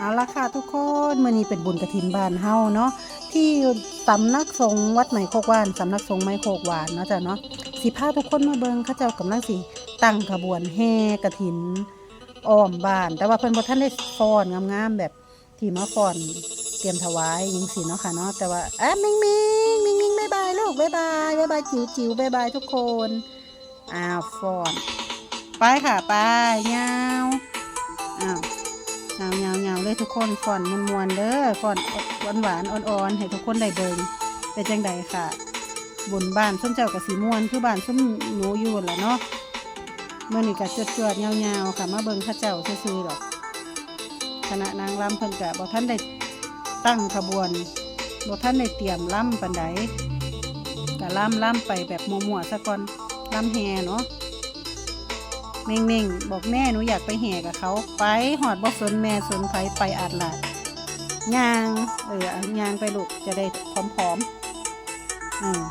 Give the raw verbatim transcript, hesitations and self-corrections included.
เอาละค่ะทุกคน มื้อนี้เป็นบุญกฐินบ้านเฮาเนาะ ที่สำนักสงฆ์วัดใหม่โคกหวาน สำนักสงฆ์ใหม่โคกหวานเนาะจ้ะเนาะ สิพาทุกคนมาเบิ่งเขาเจ้ากำลังสิตั้งขบวนแห่กฐินอ้อมบ้าน แต่ว่าเพิ่นบ่ทันได้ฟ้อนงามๆแบบที่มาฟ้อนเตรียมถวายจังซี่เนาะค่ะเนาะ แต่ว่า อ่ะ มิงมิง มิงมิง บ๊ายบายลูก บ๊ายบาย บ๊ายบายจิ๋วจิ๋ว บ๊ายบายทุกคน อ้าว ฟ้อน ไปค่ะ ไป ยาว อ้าว ยาวยาวยาวเลยทุกคน ฟ้อนม่วนๆเด้อ ฟ้อนหวานๆอ่อนๆ ให้ทุกคนได้เบิ่ง เป็นจังใดค่ะ บุญบ้านซุมเจ้าก็สิม่วนคือบ้านซุมหนูอยู่ล่ะเนาะ มื้อนี้ก็จวดๆยาวๆค่ะ มาเบิ่งเขาเจ้าซื่อๆดอก คณะนางรำเพิ่นก็บ่ทันได้ตั้งขบวน บ่ทันได้เตรียมรำปานใด ก็รำรำไปแบบมั่วๆซะก่อน รำแห่เนาะ เม่งๆบอกแม่ หนูอยากไปแห่กับเขา ไป ฮอดบ่สนแม่สนไผ ไปอาดลาด ย่าง เออ เอาย่างไปลูก จะได้ผอมๆ อืม